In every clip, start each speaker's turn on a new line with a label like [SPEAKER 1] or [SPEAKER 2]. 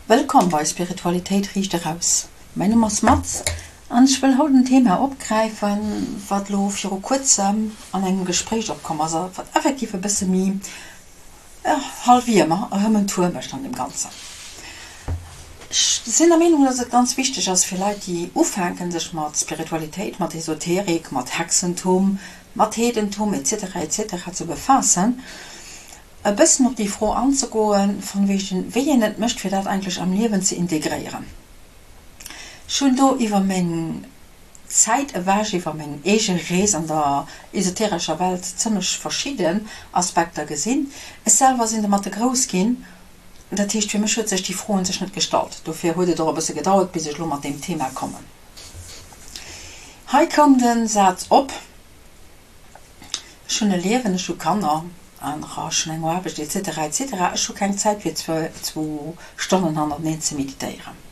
[SPEAKER 1] Wëllkomm bei Spiritualitéit riicht eraus. Mäin Numm ass Maz an ech wëll haut en Thema opgräifen, wat elo viru kuerzem an engem Gespréich opkomm ass a wat effektiv e bësse méi, jo, hal wéi ëmmer, erëm en Tour mécht an deem Ganzen. Ech sinn der Meenung, dass et ganz wichteg ass fir Leit, déi ufänken sech mat Spiritualitéit, mat Esoterik, mat Hexentum, mat Heedentum etc etc ze befaassen, e bëssen op déi Fro anzegoen, von wegen, wéi een et mécht, fir dat eigentlech am Liewen ze integréieren. Ech hunn do iwwer meng Zäit ewech, iwwer meng eege Rees an der esoterescher Welt zëmmlech verschidden Aspekter gesinn. Ech selwer sinn domatte grouss ginn, dat heescht, fir mech huet sech déi Fro un sech net gestallt. Dofir huet et och e bësse gedauert, bis ech elo mat deem Thema kommen. Hei koum de Saz op. Ech hunn e Liewen, ech hu Kanner, anerer, ech hunn eng Aarbecht, etc. Etc. Ech hu keng Zäit fir zwou Stonnen hannerteneen ze meditéieren.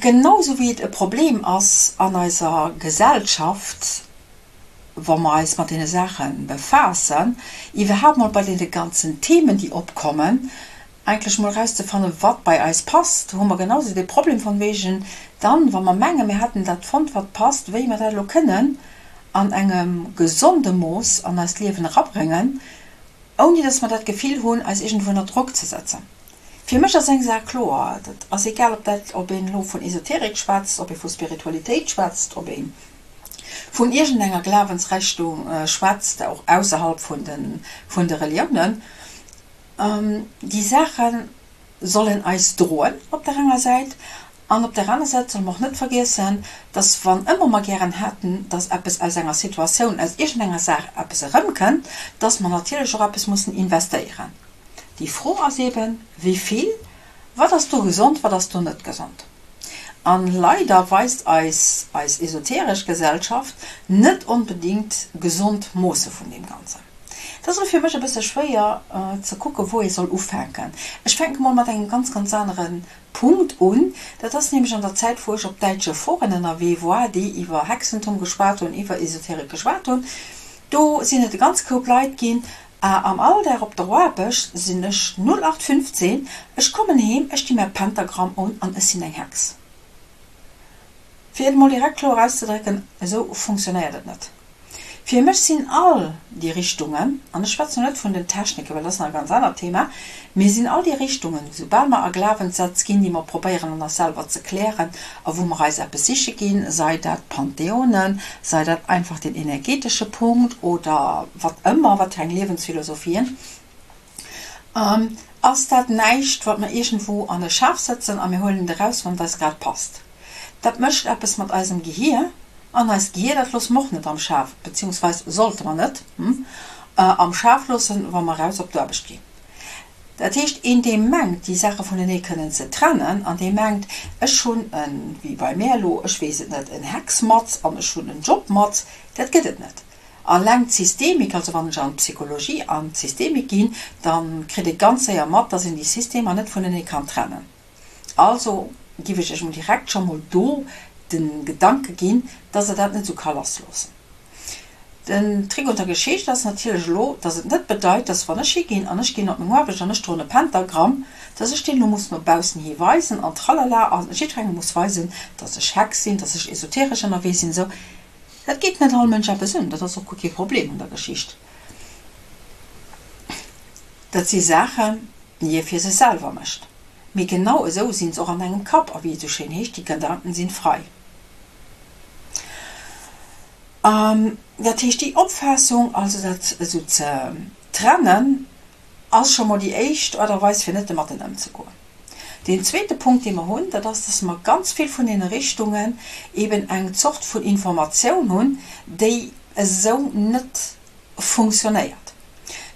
[SPEAKER 1] Genau sou wéi et e Problem ass an eiser Gesellschaft, wa mer eis mat deene Saache befaassen, iwwerhaapt mol bei deene ganzen Themen, déi opkommen, eigentlech mol erauszefannen, wat bei eis passt, hu mer genau sou dee Problem von wegen dann, wa mer mengen, mir hätten dat fonnt, wat passt, wéi mer dat elo kënnen an engem gesonde Mooss an eist Liewen erabréngen, ouni dass mer dat Gefill hunn, eis iergendwou ënner Drock ze setzen. Fir mech ass eng Saach kloer, dat ass egal, ob dat, ob een elo vun Esoterik schwätzt, ob ee vu Spiritualitéit schwätzt, ob ee vun iergendenger Glawensrechtung schwätzt, och ausserhalb vun de, vun de Reliounen, Déi Saache sollen eis droen op der enger Säit, an op der aner Säit solle mer och net vergiessen, dass wann ëmmer mer gären hätten, dass eppes aus enger Situatioun, aus iergendenger Saach eppes erëmkënnt, dass mer natierlech och eppes mussen investéieren. Déi Fro ass eeben, wéi vill, wat ass do gesond, wat ass do net gesond? A leider weist eis eis esoteresch Gesellschaft net onbedingt gesond Moosse vun deem Ganzen. Et ass elo fir mech e bësse schwéier ze kucken, wou ee soll ufänken. Ech fänke mol mat engem ganz, ganz anere Punkt un. Dat ass nämlech an der Zäit, wou ech op däitsche Foren ënnerwee war, déi iwwer Hexentum geschwat hunn, iwwer Esoterik geschwat hunn. Do sinn et e ganze Koup Leit ginn. A am Alldag op der Aarbecht sinn ech 08:15, ech kommen heem, ech di mäi Pentagramm un an ech sinn eng Hex. Fir et mol direkt kloer auszedrécken, esou funktionéiert et net. Fir mech sinn all déi Richtungen, an ech schwätzen elo net vun den Techniken, well dat ass nach e ganz anert Thema, mee sinn all déi Richtungen, soubal mer a Glawenssätz ginn, déi mer probéieren an eis selwer ze klären a wou mer eis eppes siche ginn, sei dat Pantheonen, sei dat einfach den energetesche Punkt oder wat ëmmer, wat fir eng Liewensphilosophien, ass dat näischt, wat mer iergendwou an e Schaf sëtzen a mir huelen et eraus, wann et eis grad passt. Dat mécht eppes mat eisem Gehier an eist Gehier, dat loosse mer och net am Schaf, beziehungsweis sollte mer net am Schaf loossen, wa mer eraus op d'Aarbecht ginn. Dat heescht, een, dee mengt, déi Saache vunenee kënnen ze trennen an dee mengt, ech hunn en, wéi bei mär elo, ech weess et net, en Hexmatz an ech hunn en Jobmatz, dat gëtt et net. Alleng d'Systemik, also wann ech an d'Psychologie an d'Systemik ginn, da kritt ee ganz séier mat, dass een déi Systemer net vunenee kann trennen. Also giff ech iech mol direkt scho mol do de Gedanke ginn, dass der dat net sou ka lassloossen. Den Trick un der Geschicht ass natierlech elo, dass et net bedeit, dass wann ech higinn an ech ginn op meng Aarbecht an ech droen e Pentagramm, dass ech deen elo muss no baussen hi weisen an tralala a jiddwerengem muss weisen, dass ech Hex sinn, dass ech esoteresch ënnerwee sinn esou. Dat geet net all Mënsch eppes un, dat ass och guer kee Problem an der Geschicht. Dat si Saachen, déi ee fir sech selwer mécht. Mee genau esou sinn se och an engem Kapp, a wéi et esou schéin heescht, die Gedanken sind frei. Dat heescht, déi Opfaassung, also dat esou ze trennen, ass scho mol déi éischt Aart a Weis, fir net domatten ëmzegoen. Deen zweete Punkt, dee mer hunn, dat ass, dass mer ganz vill vun deene Richtungen eben eng Zort vun Informatioun hunn, déi esou net funktionéiert.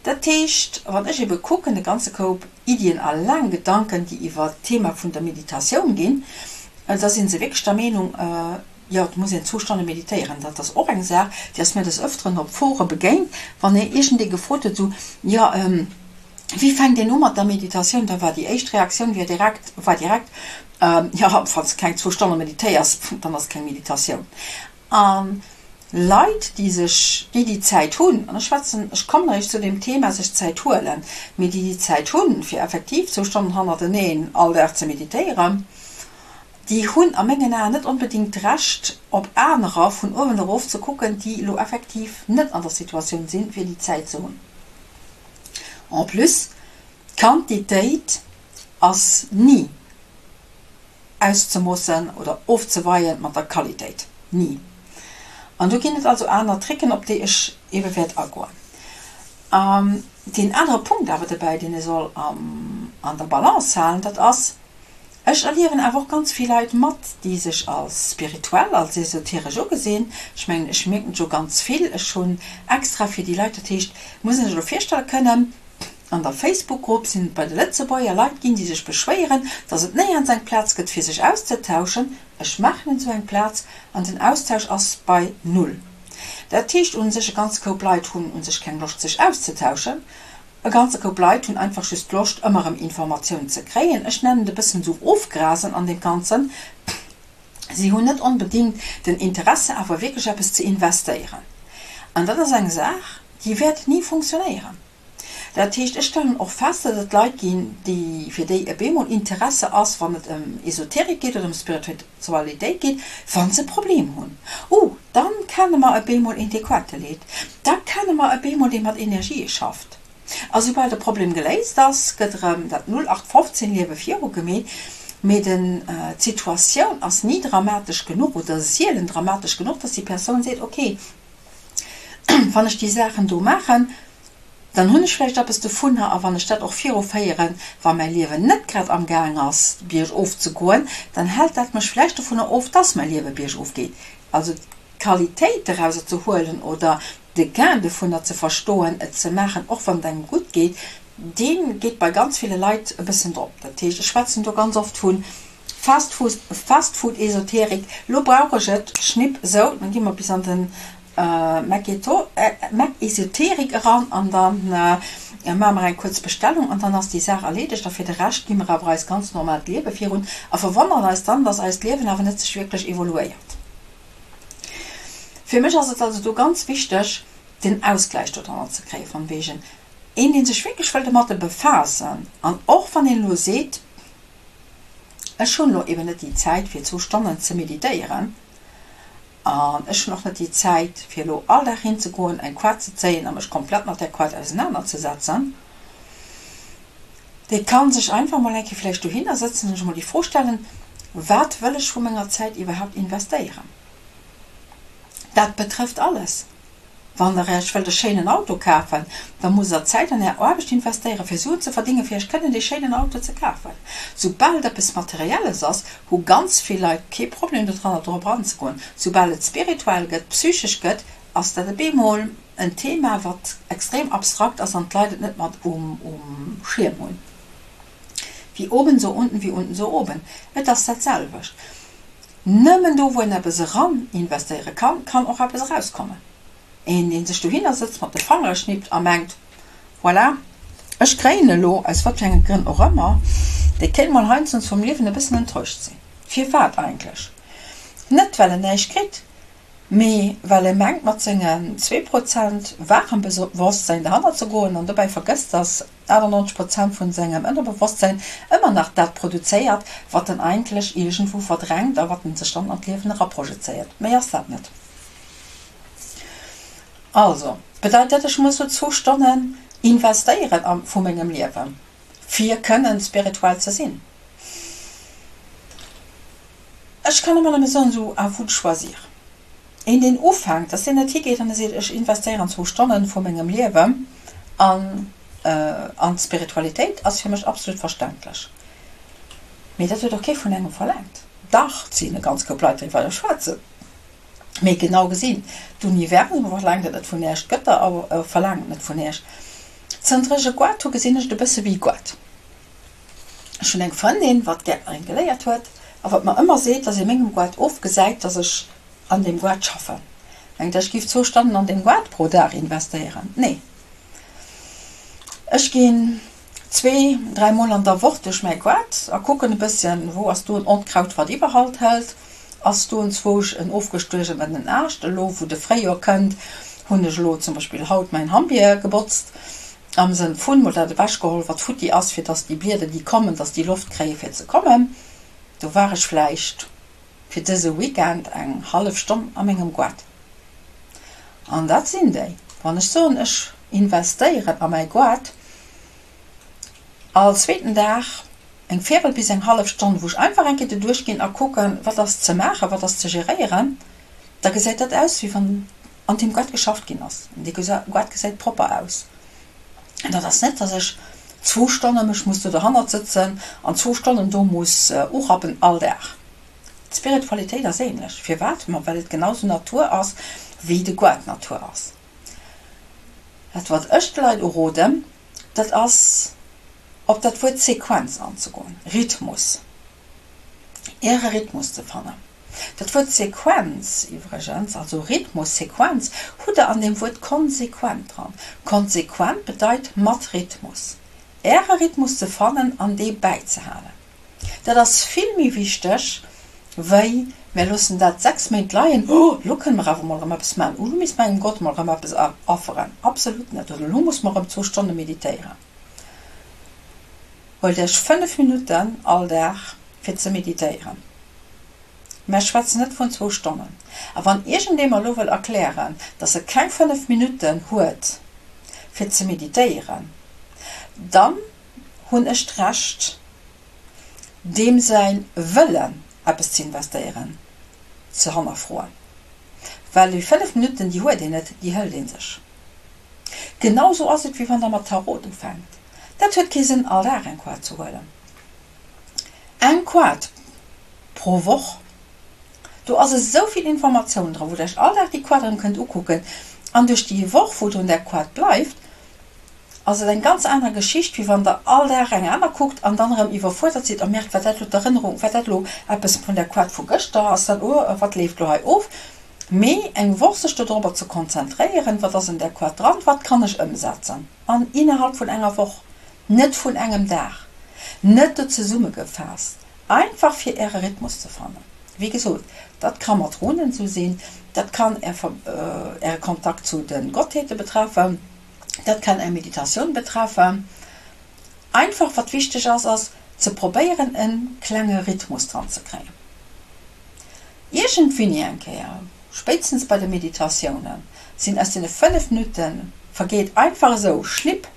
[SPEAKER 1] Dat heescht, wann ech ebe kucken, e ganze Koup Iddien a laang Gedanken, déi iwwert d'Thema vun der Meditatioun ginn, da si se wierklech der Meenung, jo, et muss een zwou Stonne meditéieren. Dat ass och eng Saach, déi ass mir des Ëfteren op Fore begéint, wann ee iergendee gefrot huet, esou, jo, wéi fänkt een u mat der Meditatioun, da war déi éischt Reaktioun wier direkt, war direkt, jo, wann s de keng zwou Stonne meditéiers, dann ass et keng Meditatioun. An. Leit, déi sech, déi déi Zäit hunn, an ech schwätzen, ech kommen eréischt zu deem Thema sech Zäit huelen, mee déi déi Zäit hunn, fir effektiv zwou Stonnen hannerteneen all Dag ze meditéieren, déi hunn a mengen Aen net onbedéngt d'Recht, op anerer vun uewen erof ze kucken, déi elo effektiv net an der Situatioun sinn, fir déi Zäit ze hunn. En plus, d'Quantitéit ass ni auszemoossen oder ofzeweien mat der Qualitéit. Ni. An do ginn et also aner Tricken, op déi ech ebe wäert agoen. Deen anere Punkt awer dobäi, deen ee soll an der Balance halen, dat ass, Ech erliewen awer och ganz vill Leit mat, déi sech als spirituell, als esoteresch ugesinn. Ech mengen, ech mierken et jo ganz vill. Ech hunn extra fir déi Leit, dat heescht, muss een sech elo virstelle kënnen, An der Facebook-Grupp sinn et bei de Lëtzebuerger Leit ginn, déi sech beschwéieren, dass et néierens eng Plaz gëtt fir sech auszetauschen. Ech maachen esou eng Plaz an den Austausch ass bei null. Dat heescht un sech, e ganze Koup Leit hunn un sech keng Loscht sech auszetauschen. E ganze Koup Leit hunn einfach just Loscht ëmmer erëm Informatioun ze kréien. Ech nennen et e bëssen esou ofgrasen an deem Ganzen. Si hunn net onbedéngt den Interesse awer wierklech eppes ze investéieren. An dat ass eng Saach, déi wäert ni funktionéieren. Dat heescht, ech stellen och fest, datt et Leit ginn, déi, fir déi e bemol Interesse ass, wann et ëm Esoterik geet oder ëm Spiritualitéit geet, wa se e Problem hunn. Oh, da kenne mer e bemol een, dee Quate leet. Da kenne mer e bemol dee mat Energië schafft. A soubal de Problem geléist ass, gëtt erëm dat 0815-Liewe virugemeet. Mee den, d'Situatioun ass ni dramatesch genuch oder sielen dramatesch genuch, datt déi Persoun seet, okay, Wann ech déi Saachen do maachen, dann hunn ech vläicht eppes dovunner. A wann ech dat och viruféieren, wa mäi Liewen net grad amgaang ass biergof ze goen, dann hält dat mech vläicht dovunner of, dass mäi Liewe biergof geet. Also d'Qualitéit dorauser ze huelen oder de Gain dovunner ze verstoen, et ze maachen, och wann et engem gutt geet, dee geet bei ganz ville Leit e bëssen drop. Dat heescht, ech schwätzen do ganz oft vu Fast Food, Fast Food Esoterik, lo brauch ech et, schnipp, sou, dann gi mer bis an den Mac Esoterik eran an dann maache mer eng kuerz Bestellung an dann ass déi Saach erleedegt a fir de Rescht gi mer awer eist ganz normaalt Liewe virun a verwonneren eis dann, dass eist Liewen awer net sech wierklech evoluéiert. Fir mech ass et also do ganz wichteg, den Ausgläich dodranner ze kréien, von wegen een, dee sech wierklech wëll domatte befaassen an och wann een elo seet, Ech hunn elo eben net déi Zäit fir zwou Stonnen ze meditéieren an ech hunn och net déi Zäit fir elo all Dag hinzegoen, eng Quad ze zéien a mech komplett mat där Quad ausenanerzesetzen. Dee ka sech einfach mol eng Kéier vläicht dohinner sëtzen an sech mol déi Fro stellen, Wat wëll ech vu menger Zäit iwwerhaapt investéieren? Dat betrëfft alles. Wann der Iech wëllt e schéinen Auto kafen, da musst der Zäit an Är Aarbecht investéieren, fir Suen ze verdéngen, fir Iech kënnen dee schéinen Auto ze kafen. Soubal et eppes Materielles ass, hu ganz vill Leit kee Problem dodranner, dorop eranzegoen. Soubal et spirituell gëtt, psychesch gëtt, ass dat e bemol en Thema, wat extrem abstrakt ass an d'Leit et net mat um Schierm hunn. Wie oben, so unten, wie unten, so oben. Et ass dat selwecht. Nëmmen do wou een eppes eran investéiere kann, kann och eppes erauskommen. Een deen sech dohinner sëtzt, mat de Fangere schnippt a mengt, voilà, ech kréien elo, aus wat fir enge Grënn och ëmmer, dee kéint mol heiansdo vum Liewen e bëssen enttäuscht sinn. Firwat eigentlech? Net well en näischt kritt, mee well e mengt mat sengen 2% waachem Bewosstsäin derhannert ze goen an dobäi vergësst, dass 98 Prozent vun sengem Ënnerbewosstsäin ëmmer nach dat produzéiert, wat en eigentlech iergendwou verdrängt a wat en sech dann an d'Liewen eraprojezéiert. Méi ass dat net. Also bedeit dat, ech muss sou zwou Stonnen investéieren am vu mengem Liewen, fir kënnen spirituell ze sinn. Ech kann ëmmer nëmme soen, sou à vous de choisir. Een deen ufänkt, dass deen net higeet an e seet, ech investéieren zwou Stonnen vu mengem Liewen an an d'Spiritualitéit, ass fir mech absolut verständlech. Mee dat huet och kee vun engem verlaangt. Dach, et sinn e ganz Koup Leit driwwer schwätzen, mee genau gesinn, d'Universum verlaangt et net vun Iech, d'Gëtter verlaangen et net vun Iech. Zënter ech e Goart hu gesinn ech et e bësse wéi Goart. Ech hunn eng Frëndin, wat Gäertnerin geléiert huet a wat mer ëmmer seet, dass ee mengem Goart ofgesäit, dass ech an deem Goart schaffen. Mengt Der, ech géif zwou Stonnen an deem Goart pro Dag investéieren? Nee. Ech ginn zwee, dräi Mol an der Woch duerch mäi Goart a kucken e bësschen, wou ass do en Onkraut, wat Iwwerhand hëlt. ass do enzwousch en ofgestuerwenen Aascht. Elo wou de Fréijoer kënnt, hunn ech elo zum Beispill haut mäin Hammbier gebotzt, am Sënn vun mol dat ewechgeholl wat futti ass, fir dass déi Blieder déi kommen, dass déi Loft kréie fir ze kommen. Do war ech vläicht fir dëse Weekend eng hallef Stonn a mengem Goart. An dat sinn déi, wann ech soen ech investéieren a mäi Goart, all zweeten Dag eng Véirel bis eng hallef Stonn, wou ech einfach eng Kéier doduerch ginn a kucken, wat ass ze maachen, wat ass ze geréieren, da gesäit dat aus, wéi wann an deem Goart geschafft ginn ass. An dee Goart gesäit propper aus. An dat ass net, dass ech zwou Stonne mech muss do derhannert sëtzen an zwou Stonnen do muss urappen all Dag. D'Spiritualitéit ass ähnlech. Firwat? Ma well et genau sou Natur ass, wéi de Goart Natur ass. Dat wat ech de Leit uroden, dat ass op dat Wuert Sequenz anzegoen, Rhythmus, Äre Rhythmus ze fannen. Dat Wuert Sequenz iwwregens, also Rhythmus, Sequenz, hutt Der an deem Wuert konsequent dran. Konsequent bedeit mat Rhythmus. Äre Rhythmus ze fannen an dee bäizehalen. Dat ass vill méi wichteg wéi mär loossen dat 6 Méint leien, oh elo kënne mer awer mol erëm eppes maachen, oh elo misst mer engem Gott mol erëm eppes afferen. Absolut net. Oder elo muss mer erëm zwou Stonne meditéieren. Huelt Iech 5 Minutten all Dag fir ze meditéieren. Mär schwätzen net vun zwou Stonnen. A wann iergendee mer elo wëll erklären, dass e keng 5 Minutten huet fir ze meditéieren, dann hunn ech d'Recht, deem säi Wëllen, eppes ze investéieren, ze hannerfroen. Well déi 5 Minutten, déi huet een net, déi hëlt ee sech. Genau sou ass et, wéi wann Der mat Tarot ufänkt. Dat huet kee Sënn, all Dag eng Koart ze huelen. Eng Koart pro Woch, do ass esou vill Informatioun dran, wou Der Iech all Dag déi Koart erëm kënnt ukucken. An duerch déi Woch, wou Der un där Koart bleift, ass et eng ganz aner Geschicht, wéi wann der all Dag eng aner kuckt an dann erëm iwwerfuerdert sidd a mierkt, war dat elo d'Erënnerung, war dat elo eppes vun der Quart vu gëschter, ass dat, oh, wat leeft elo hei of? Mee eng Woch sech dodrobber ze konzentréieren, wat ass an där Quart dran, wat kann ech ëmsetzen, an innerhalb vun enger Woch, net vun engem Dag, net do zesummegefaasst, einfach fir Äre Rhythmus ze fannen. Wéi gesot, dat ka mat Runen esou sinn, dat kann Äre Kontakt zu de Gottheete betreffen, Dat kann eng Meditatioun betreffen. Einfach wat wichteg ass, ass ze probéieren en klenge Rhythmus dran ze kréien. Iergendwéini eng Kéier, spéitstens bei de Meditatiounen, sinn aus deene 5 Minutten vergeet einfach esou schnipp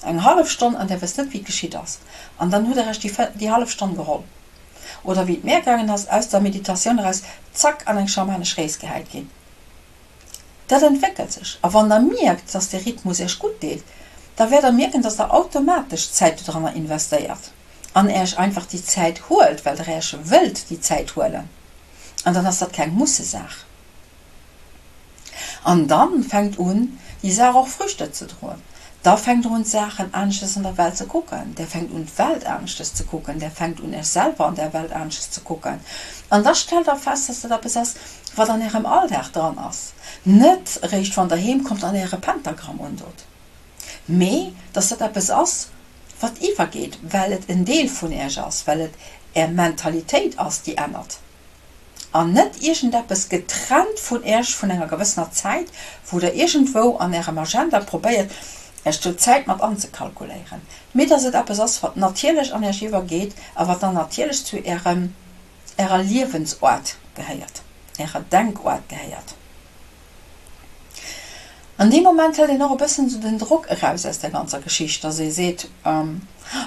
[SPEAKER 1] eng hallef Stonn an der wësst net wéi et geschitt ass an dann hutt der iech déi hallef Stonn geholl. Oder wéi et mär gaangen ass, aus der Meditatioun eraus zack an eng schamanesch Rees gehäit ginn. Dat entwéckelt sech. A wann der mierkt, dass dee Rhythmus Iech gutt deet, da wäert der mierken, dass der automatesch Zäit dodranner investéiert an Äech einfach déi Zäit huelt, well der Äech wëllt déi Zäit huelen. An dann ass dat keng Mussesaach. An dann fänkt un, déi Saach och Früchte ze droen. Da fänkt der un, d'Saachen aneschtes an der Welt ze kucken. Der fänkt un, d'Welt aneschtes ze kucken. Der fänkt un, Iech selwer an där Welt aneschtes ze kucken. An da stellt der fest, dass dat eppes ass, wat an Ärem Alldag dran ass. Net eréischt, wann Der heem kommt an Äre Pentagramm undot, mee dass dat eppes ass, wat iwwergeet, well et en Deel vun Iech ass, well et Är Mentalitéit ass, déi ännert. An net iergendeppes getrennt vun Iech vun enger gewëssener Zäit, wou Der iergendwou an Ärem Agenda probéiert, Iech do Zäit mat anzekalkuléieren, mee dass et eppes ass, wat natierlech an Iech iwwergeet a wat dann natierlech zu Ärem, Ärer Liewensaart gehéiert, Ärer Denkaart gehéiert. An deem Moment hëlt een och e bëssen esou den Drock eraus aus der ganzer Geschicht, dass ee seet,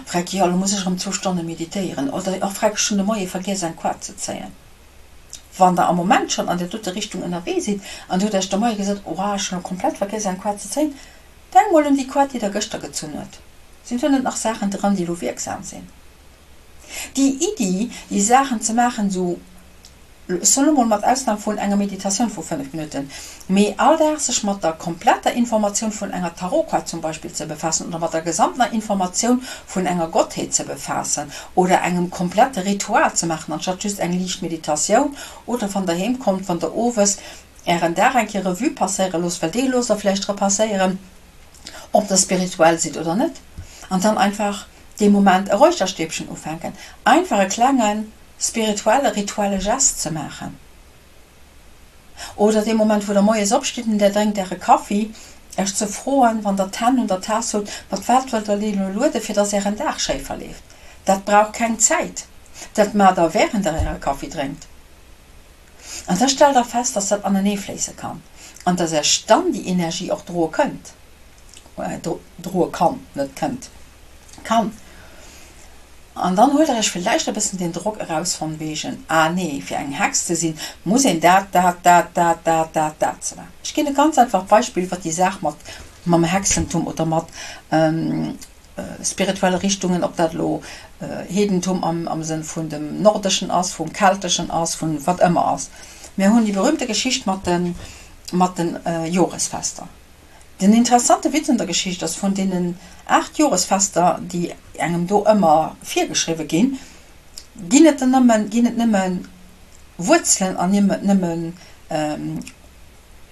[SPEAKER 1] Freck, jo, elo muss ech erëm zwou Stonne meditéieren oder oh freck, ech hunn de Moie vergiess eng Koart ze zéien. Wann Der am Moment schonn an där dote Richtung ënnerwee sidd an Dir hutt Iech de Moie gesot, oh ech hunn elo komplett vergiess eng Koart ze zéien, denkt mol un déi Koart, déi Der gëschter gezunn hutt. Sinn do net nach Saachen dran, déi elo wierksam sinn? Déi Iddi, déi Saachen ze maachen, esou Ech soen elo mol mat Ausnam vun enger Meditatioun vu 5 Minutten, mee all Dag sech mat der kompletter Informatioun vun enger Tarotkaart zum Beispill ze befaassen oder mat der gesamtener Informatioun vun enger Gottheet ze befaassen oder engem komplette Ritual ze maachen anstatt just eng liicht Meditatioun oder wann der heem kommt, wann der owes ären Dag eng Kéier Revue passéiere loosst, well dee loosst der vläicht repasséieren, ob der spirituell sidd oder net, an dann einfach dee Moment e Räucherstäbchen ufänken, einfach e klengen. spirituelle, rituelle Gest ze maachen. Oder dee Moment, wou Der moies opstitt an Der drénkt Äre Kaffi, Iech ze froen, wann Der d'Hänn un der Taass hutt, Mat wat wëllt Der elo lueden, fir dass Ären Dag schéi verleeft? Dat brauch keng Zäit. Dat maacht Der, wärend Der Äre Kaffi drénkt. An da stellt Der fest, dass dat aneneefléisse kann an dass Iech dann déi Energie och droe kënnt, droe kann, net kënnt, kann. An dann huelt Der Iech villäicht e bëssen den Drock eraus von wegen, ah nee, fir eng Hex ze sinn, muss een dat, dat, dat, dat, dat, dat, dat ze maachen. Ech ginn e ganz einfacht Beispill iwwer déi Saach mat mam Hexentum oder mat spirituelle Richtungen, ob dat elo Heedentum am am Sënn vun dem Nordeschen ass, vum Kelteschen ass, vun wat ëmmer ass. Mir hunn déi berühmte Geschicht mat de mat de Joresfester. Den interessante Witz un der Geschicht ass, vun deenen 8 Joresfester, déi engem do ëmmer virgeschriwwe ginn, ginn et der nëmmen, ginn et nëmme Wuerzelen an nëmme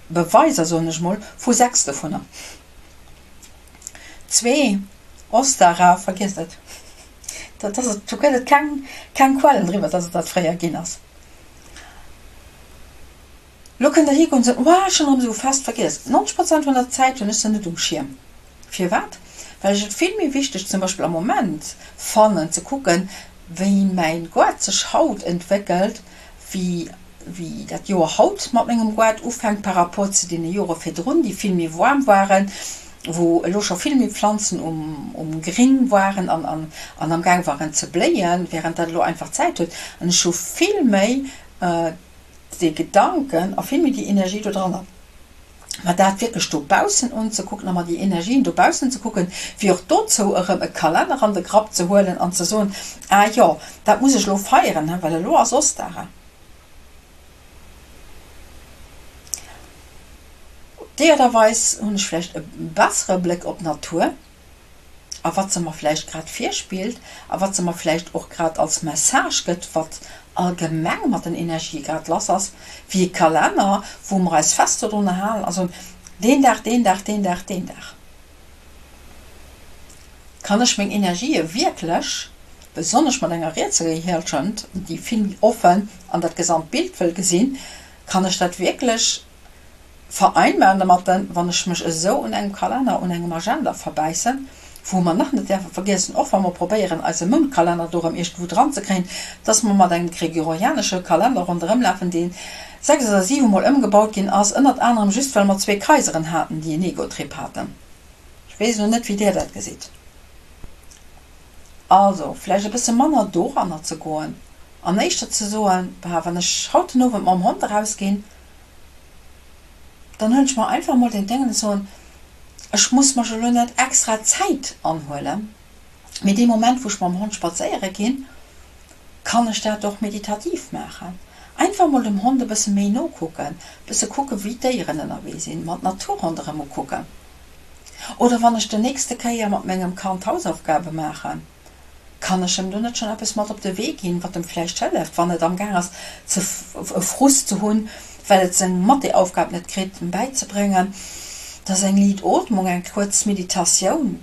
[SPEAKER 1] Beweiser, soen ech mol, vu 6 dovunner. Zwee, Ostara, vergiesst et, dat ass et, do gëtt et keng, keng Quellen driwwer, datt et dat fréier ginn ass. Lo kënnt der higoen an soen, Woah, ech hunn erëm esou fest vergiess. 90 Prozent vun der Zäit hunn ech se net um Schierm. Firwat? Well ech et vill méi wichteg zum Beispill am Moment fannen ze kucken, wéi mäin Goart sech haut entwéckelt, wéi wéi dat Joer haut mat mengem Goart ufänkt par rapport zu deene Jore virdrun, déi vill méi waarm waren, wou elo scho vill méi Pflanzen um um Gring waren an an an am Gaang waren ze bléien, während dat elo einfach Zäit huet. An ech hu vill méi dee Gedanken a vill méi déi Energie do dranner, mer dat wierklech dobaussen unzekucken a mer déi Energien dobaussen ze kucken, wéi och dozou erëm e Kalenner an de Grapp ze huelen an ze soen, Ah jo, dat muss ech elo feieren, well elo ass Ostara. Op déi Aart a Weis hunn ech vläicht e bessere Bléck op d'Natur. A wat se mer vläicht grad virspillt a wat se mer vläicht och grad als Message gëtt, wat allgemeng mat den Energië grad lass ass, wéi e Kalenner, wou mer eis fest dodrunner halen a soen, deen Dag, deen Dag, deen Dag, deen Dag. Kann ech meng Energië wierklech, besonnesch mat enger rietser Gehirnhälschent, déi vill méi offen an dat gesamt Bild wëll gesinn, kann ech dat wierklech Vereinbaren dermatten, wann ech mech esou un engem Kalenner, un engem Agenda verbäissen, wou mer nach net däerfe vergiessen, och wa mer probéieren eise Moundkalenner do erëm iergendwou dran ze kréien, dass mer mat engem gregorianesche Kalenner ronderëmlafen, dee 6 oder 7 mol ëmgebaut ginn ass, ënnert anerem just well mer zwee Kaiseren haten, déi en Egotrip haten. Ech weess elo net, wéi Dir dat gesitt. Also, vläicht e bësse manner doranner ze goen an éischter ze soen, Bah, wann ech haut den Owend mam Hond erausginn, Dann huelen ech mer einfach mol den Déngen an soen, ech muss mech elo net extra Zäit anhuelen, mee dee Moment wou ech mam Hond spadséiere ginn, kann ech dat och meditativ maachen. Einfach mol dem Hond e bësse méi no kucken, e bësse kucken, wéi d'Déieren ënnerwee sinn, mer d'Natur ronderëm ukucken. Oder wann ech den nächste Kéier mat mengem Kand Hausaufgabe maachen, Kann ech em do net schonn eppes mat op de Wee ginn, wat em vläicht hëlleft, wann et amgaang ass ze e Frust ze hunn, well et seng Matheaufgab net kritt, em bäizebréngen, dass eng liit Ootmung, eng kuerz Meditatioun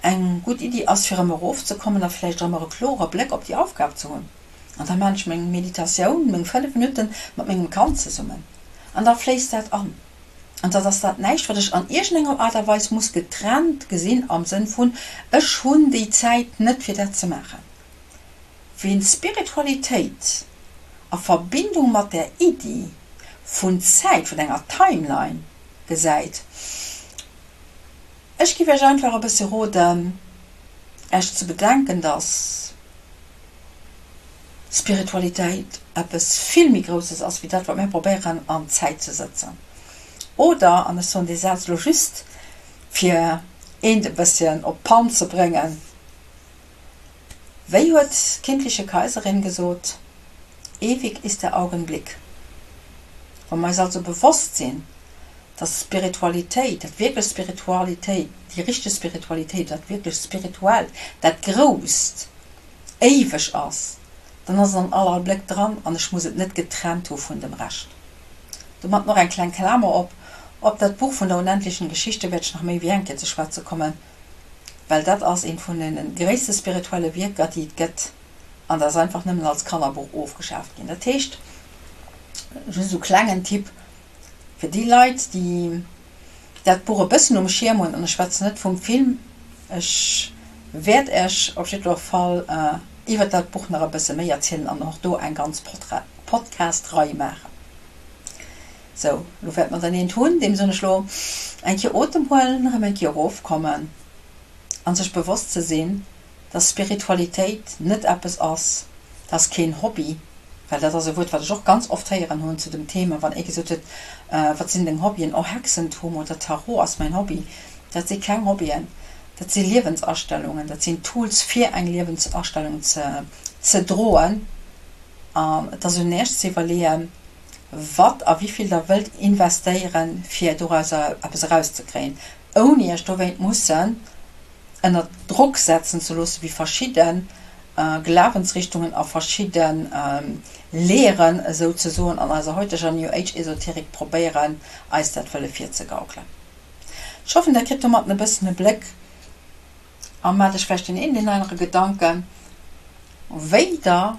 [SPEAKER 1] eng gutt Iddi ass, fir erëm erofzekommen a vläicht erëm e klore Bléck op déi Aufgab ze hunn. An da maan ech meng Meditatioun, meng 5 Minutten mat mengem Kand zesummen an da fléisst dat an. An dat ass dat näischt, wat ech an iergendenger Aart a Weis muss getrennt gesinn am Sënn vun, ech hunn déi Zäit net fir dat ze maachen. Ween Spiritualitéit a Verbindung mat där Iddi vun Zäit, vun enger Timeline gesäit, ech giff Iech einfach e bësse roden, Iech ze bedenken, dass Spiritualitéit eppes vill méi Grousses ass wéi dat, wat mir probéieren an d'Zäit ze sëtzen. Oder, an ech soen dee Saz elo just fir eent e bësschen op d'Pan ze bréngen, wéi huet d'kindliche Kaiserin gesot, Ewig ist der Augenblick. Wa mer eis also bewosst sinn, dass Spiritualitéit, dat wierklech Spiritualitéit, déi richteg Spiritualitéit, dat wierklech Spirituellt, dat Grousst, éiweg ass, dann ass et an all Abléck dran an ech muss et net getrennt hu vun dem Rescht. Domat nach eng kleng Klamer op, Op dat Buch vun der unendlichen Geschichte wäert ech nach méi wéi eng Kéier ze schwätze kommen, well dat ass eent vun den gréisste spirituelle Wierker, déi et gëtt. An dat ass einfach nëmmen als Kannerbuch ofgeschaaft ginn. Dat heescht, just esou klengen Tipp fir déi Leit, déi dat Buch e bëssen um Schierm hunn, an ech schwätzen net vum Film, ech wäert Iech op jiddwer Fall iwwert dat Buch nach e bësse méi erzielen an och do eng ganz Podcast-Rei maachen. Sou, lo wäerte mer dann eent hunn, deem soen ech lo eng Kéier Otem huelen, erëm eng Kéier erofkommen an sech bewosst ze sinn, dass Spiritualitéit net eppes ass, dat ass keen Hobby, well dat ass e Wuert, wat ech och ganz oft héieren hunn zu dem Thema, wann ee gesot huet, Wat sinn deng Hobbyen? Oh, Hexentum oder Tarot ass mäin Hobby. Dat si keng Hobbyen, dat si Liewensastellungen, dat sinn Tools, fir eng Liewensastellung ze droen. An et ass un Iech ze iwwerleeën, wat a wéi vill Der wëllt investéieren, fir dorauser eppes erauszekréien, ouni Iech dowéint mussen ënner Drock setzen ze loossen, wéi verschidde Glawensrichtungen a verschidde Lehren esou ze soen an eiser heuteger New Age Esoterik probéieren eis dat wëlle virzegaukelen. Ech hoffen der kritt domatten e bëssen e Bléck a maacht iech vläicht deen een deen anere Gedanken, wéi der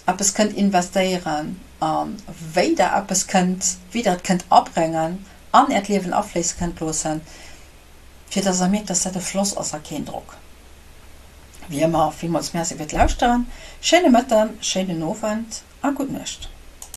[SPEAKER 1] eppes kënnt investéieren a wéi der eppes kënnt, wéi der et kënnt abréngen, an äert Liewen afléisse kënnt loossen. Fir dass der mierkt, dass dat e Floss ass a keen Drock. Wéi ëmmer, villmools Merci fir d'Lauschteren, schéine Mëtten, schéinen Owend a gutt Nuecht.